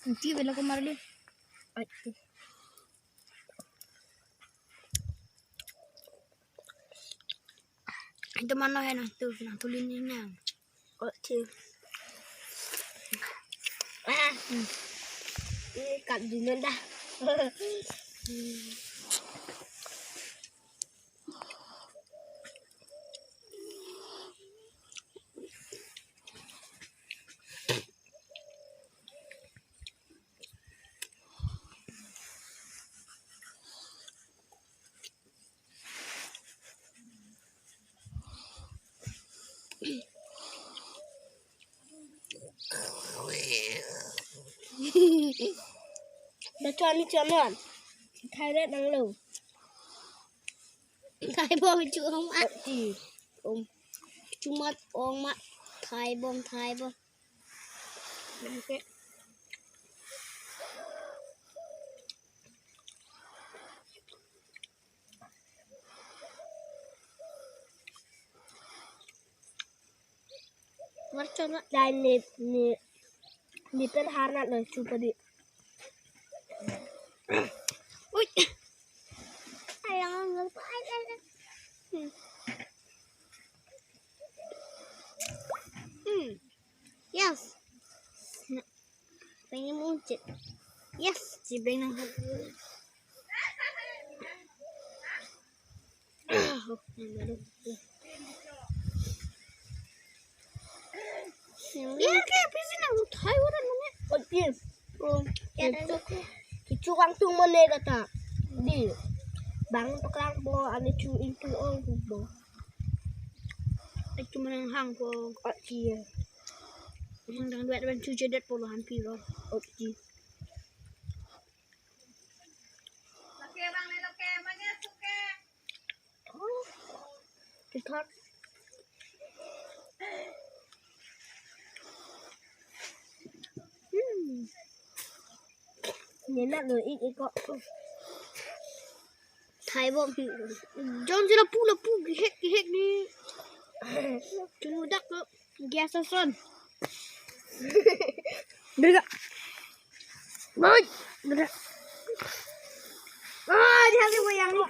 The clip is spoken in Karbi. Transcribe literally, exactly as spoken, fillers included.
Nanti bela ko marli. Ai, ti. Itu mana ya, nah, tuh, nah, tulin ini, nah. Oh, ti. Ah, hmm. Ini kat dulu dah. Dah cuan ni cuan wan. Thai red nang lo. Thai bom chu ong mat. Ati. Om. Chu mat ong mat. Thai bom, Thai bom. Oke. Marchona dai ne ne ne pen harna lo chu padi. Ui. Ayang, ay, ay, ay. Hmm. Hmm. Yes. Pengen muncit. Yes, si Beng nang. Ya, kayak apa sih nang Thai orang namanya? Oh, yes. Oh, ya, kichu, kichu kangtung mana kata? Di. Bang pakrang bo, ane chu intu ong bo. Ai, cuma nang hang ko. Oh, iya. Nang dang duet ban chu jedet polo han piro. Oh, iya. Thot. Hmm. Nyenak lo ik ik kok. Thai bom. Jong si lapu lapu gihek gihek ni. Chunu dak lo. Gas ason. Bega. Boy. Bega. Ah, dia lagi wayang ni.